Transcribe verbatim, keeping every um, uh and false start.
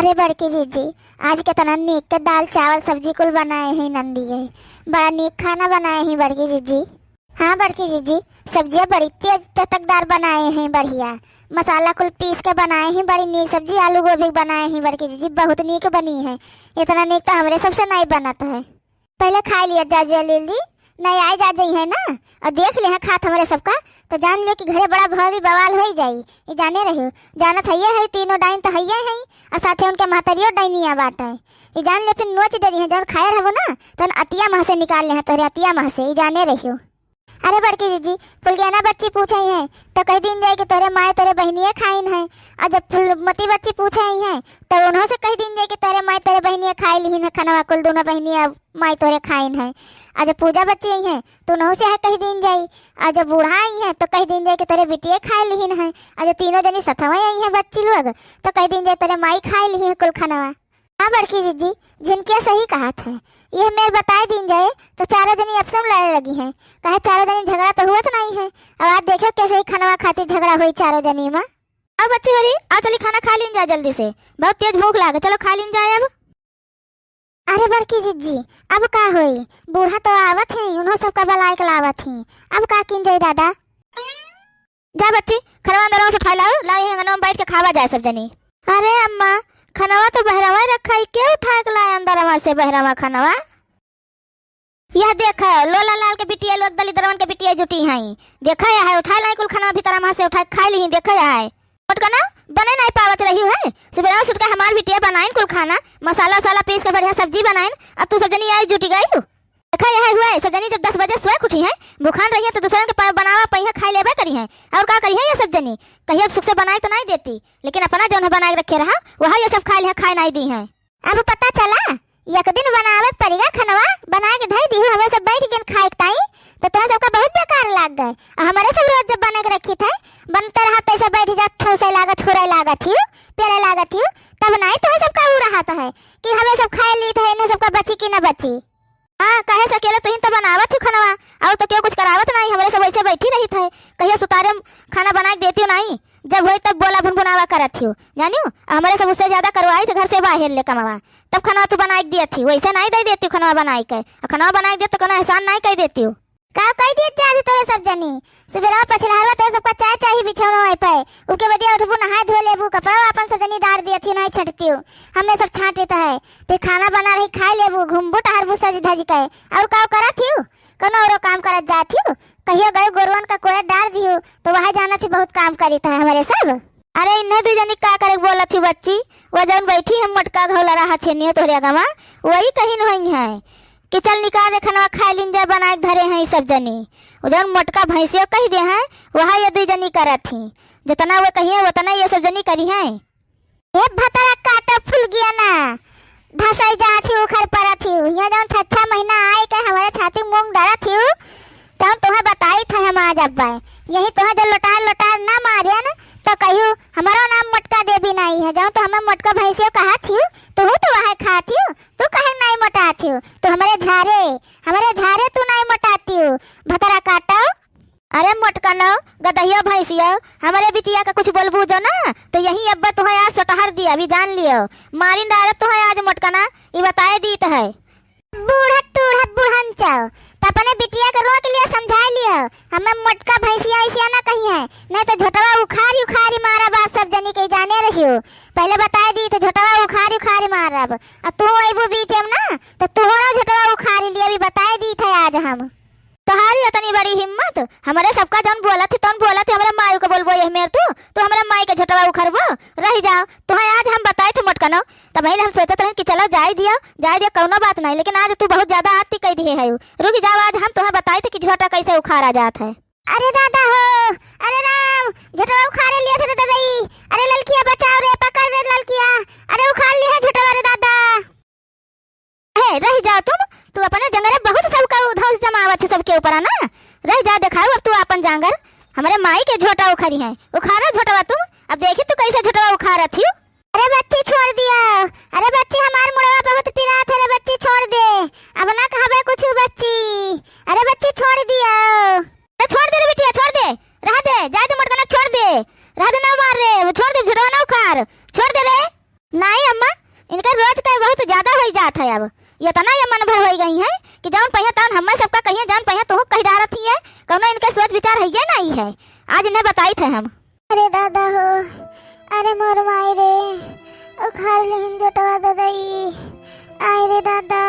अरे बड़की जीजी, आज केतना नीक के दाल चावल सब्जी कुल बनाए ही नंदी है, बड़ा नीक खाना बनाए ही बड़की जीजी। हाँ बड़की जीजी, सब्जिया बड़ी तेज चटकदार बनाए ही, बढ़िया मसाला कुल पीस के बनाए ही, बड़ी नीक सब्जी आलू गोभी बनाए ही बड़की जीजी, बहुत नीक बनी है। इतना नीक तो हमरे सबसे नहीं बनत है। पहिले खाइ लिया जा जल्दी, नहीं आइ जा जइहैं ना, अउर देख लिया खात हमरे सबका, तो जान लियो कि घरे बड़ा भारी बवाल होइ जाई। ई जाने रहियो, जानत हइये है, तीनों डाइन तो हइये है, अउर साथे उनके महतरियो डाइनिया बाटे। ई जान लियो फिर नोच डरिहैं, जउन खाए रहबो ना, तउन अतिया मुँह से निकाल लिया, तोहरे अतिया मुँह से, ई जाने रहियो। अरे बड़की जीजी, फुलगेना बच्ची पूछे हैं, तो कहि दीन जाए कि तोहरे माई तोहरे बहिनिये खाइन है, अउर जब फुलमती बच्ची पूछे हैं, तो उन्हों से कहि दीन जाए कि तोहरे माई तोहरे बहिनिये खाइ लिहिन है खनवा कुल, दूनों बहिनिये माई तोहरे खाइन है। अउर जब पूजा बच्ची अइहैं, तो उनहू से है कहि दीन जाई। अउर जब बूढ़ा अइहैं, तो कहि दीन जाई कि तोहरे बिटिये खाइ लिहिन है। अउर जब तीनों जनी सथवा अइहैं बच्ची लोग, तो कहि दीन जाई तोहरे माई खाइ लिहिन कुल खनवा। हाँ बड़की जीजी, झिनकिया सही कहत है। यह मेर बताइ दीन जाए, तो चारों जनी आपस में लड़े लगिहैं। काहे चारों जनी झगड़ा तो हुवत नहीं है। अब आज देखो कैसे ही खनवा खातिर झगड़ा होई चारों जनी में। अब बच्ची होली, आ चली खाना खाइ लीन जाए जल्दी से। बहुत तेज भूख लागे, चलो खाइ लीन जाए अब। अरे बड़की जिज्जी, अब का होई? बूढ़ा तो आवत ही, उन्हों सबका बलाइ के लावत ही। अब का किन जाई दादा? जा बच्ची, खनवा अंदरवा से उठाइ लाओ, लाओ यही अंगनवा में बैठ के खावा जाए सब जनी। अरे अम्मा, खनवा तो बहरवा रखा ही, के उठाइ के लाए अंदरवा से बहरवा खनवा? यह देख, लोला लाल के बिटिया लोग दलिद्रवन के बिटिया जुटी हैं। देख, यह है, उठाइ लाई कुल खनवा भीतरवा से उठाइ के खाइ ली, देख, यह है। मोटकना, बने नहीं पावत रही है। सुबेरा से उठ के हमार बिटिया बनाइन कुल खाना, मसाला वसाला पीस के बढ़िया सब्जी बनाइन, अब तू सब जनी आई जुटी गई। देखा यह हुआ है, सब जनी जब दस बजे सोए के उठी हैं, भूखान रही हैं तो दूसरन के पा-, बनावा पइहें खाइ लेबे करिहें। अउर का करिहें ये सब जनी? कहियो सुख से बनाइ के तो नहीं देती, लेकिन अपना जउन है बनाइ के रखे रहा, वह ये सब खाइ लिहें, खाइ नहीं दीहें। अब पता चला, एक दिन बनावे के परिगा खनवा, बनाइ के धइ दिहु, हमें सब बैठ गइन खाइ के ताई, तो तोहरा सबका बहुत बेकार लाग गए। अउर हमरे सब रोज जब बनाइ के रखी थे, बनते रहा तैसे बैठ जात, ठूसे लागत, हुरे लागत हिउ, पेले लागत हिउ, तब नाहीं तोहरा सबका ऊ रहत है कि हमें सब खाइ लीत है, इन्हें सबका बची कि न बची। हाँ, काहे से अकेले तुहिन तो बनावत हिउ खनवा, अउर तो केहू कुछ करावत नाहीं, हमरे सब वैसे बैठी रहित है, कहियो सुतारे खाना बनाइ के देतिउ नाहीं। जब होई तब बोला भुनभुनावा करत हिउ, जानिउ? हमरे सब उससे ज्यादा करवाई थे घर से बाहेर ले कमवा, तब खनवा तू बनाइ के दियत हिउ, वैसे नाहीं दइ देतिउ खनवा बनाइ के। अउर खनवा बनाइ के दियत तो कउनो एहसान नाहीं कइ देतिउ। का कइ दियत जात ही तोहरे सब जनी? सुबेरवा पछिलहरवा तोहरे सबका चाय चाही बिछौना ओए पे, उके बदिया उठबू, नहाइ धोइ लेबू, कपड़ा आपन सब जनी डार दियत हिउ, नाहीं छँटतिउ। हमें सब छाँटित है, फिर खाना बना रही, खाइ लेबू, घूमबू टहरबू सज धज के, अउर का करत हिउ? कउनो अउरो काम करत जात हिउ? कहियो गइउ गोरुअन का कोयर डार दिहु, तो वह जानत ही बहुत काम करित है हमरे सब। अरे इन्हें दुइ जनी का करे के बोलत ही बच्ची? वो जउन बैठी है मोटका घौला रहत है नियो तोहरे अगवा, वही कहिन होइहैं कि चल निकाल रे खनवा खाइ लीन जाए, बनाइ के धरे हैं ई सब जनी। वो जउन मोटका भैंसियो कहि दे हैं, वह ये दुइ जनी करत ही। जितना वो कहिहैं, उतना ये सब जनी करिहैं। ए भतरा काटो फुलगेना, धसइ जात ही, उखर परत ही। हियाँ जउन छच्छा महीना आइ के हमरे छाती मूँग दरत ही, तउन तुहैं बताइत है हम आज अब्बै। यही तुहैं जो लोटार लोटार न मारियन, तो कहिउ हमरो नाम मोटका देवी नाहीं है। जउन तो हमें मोटका भैंसियो कहत ही, तुहू तो वहै खात ही, तू काहे नाहीं मोटात ही? तू हमरे झारे, हमरे झारे तू नाहीं मोटात ही, भतरा काटो। अरे मोटकनो, गदहियो भैंसियो, हमरे बिटिया का कुछ बोलबू जो ना, तो यहीं अब्बै तुहैं आज सोटहर दिया, अभी जान लियो। मारिन डारब तुहैं आज मोटकना, ई बताए दीत है। बूढ़ा टूढ़ा बुढ़नचो, तो अपने बिटिया के रोक लियो, समझाइ लियो। हमें मोटका भैंसिया ऐसिया ना कहिहैं, नहीं तो झोटवा उखारी उखारी मारब आज सब जनी के, जाने रहियो। पहिले बताए दीत है, झोटवा उखारी उखारी मारब। अउर तू अइबू बीचे में ना, तो तुहरो झोटवा उखारी लियो, अभी बताए दीत है आज हम। तोहारी इतनी बड़ी हिम्मत, हमरे सबका जउन बोलत ही, तउन बोलत ही, हमरे माई के बोलबो यह मेर तू, तू हमरे माई के झोटवा उखरबो, रहि जाओ, तुहैं आज हम बताइत है मोटकनो, तबहिं हम सोचत रहिन कि चलो जाइ दियो, जाइ दियो, कउनो बात नाहीं, लेकिन आज तू बहुत ज्यादा आती कइ दिहे है, रुकि जाओ, आज हम तुहैं बताइत है कि झोटा कइसे उखारा जात है। अरे दादा हो, अरे राम, झोटवा उखारे लिया थे रे ददई, अरे ललकिया बचाओ रे, पकड़ रे ललकिया, अरे उखार लिया झोटवा रे दादा। हे, रहि जाओ तुम, तू अपने जंगरे बहुत सबका उधौंस जमावत है सबके ऊपर, है ना? रहि जाओ, देखाओ अब तू आपन जांगर, हमरे माई के झोटा उखरिहैं, उखारा झोटवा तुम, अब देखी तू कइसे झोटवा उखारत हिउ। अरे बच्ची छोड़ दियो, अरे बच्ची हमार मुड़वा बहुत पिरात है रे बच्ची छोड़ दे, अब ना कहबे कुछ बच्ची, अरे बच्ची छोड़ दियो। अरे छोड़ दे रे बिटिया, छोड़ दे, रह दे, जाइ दे मोटकना छोड़ दे, रह दे ना मार रे, वो छोड़ दे, झोटवा ना उखार, छोड़ दे रे। नाहीं अम्मा, इनका रोज का बहुत ज्यादा होइ जात है। अब इतना ये मन भर होइ गई हैं कि जौन पहिया तौन हम्मे सबका कहिए, जौन पहिया तुहू कहि डारत ही है। कौनो इनके सोच विचार है ये नहीं है। आज इन्हें बताइत है हम। अरे दादा हो, अरे मोर माई रे, उखाड़ लेहिन जोटवा ददई। आय रे दादा,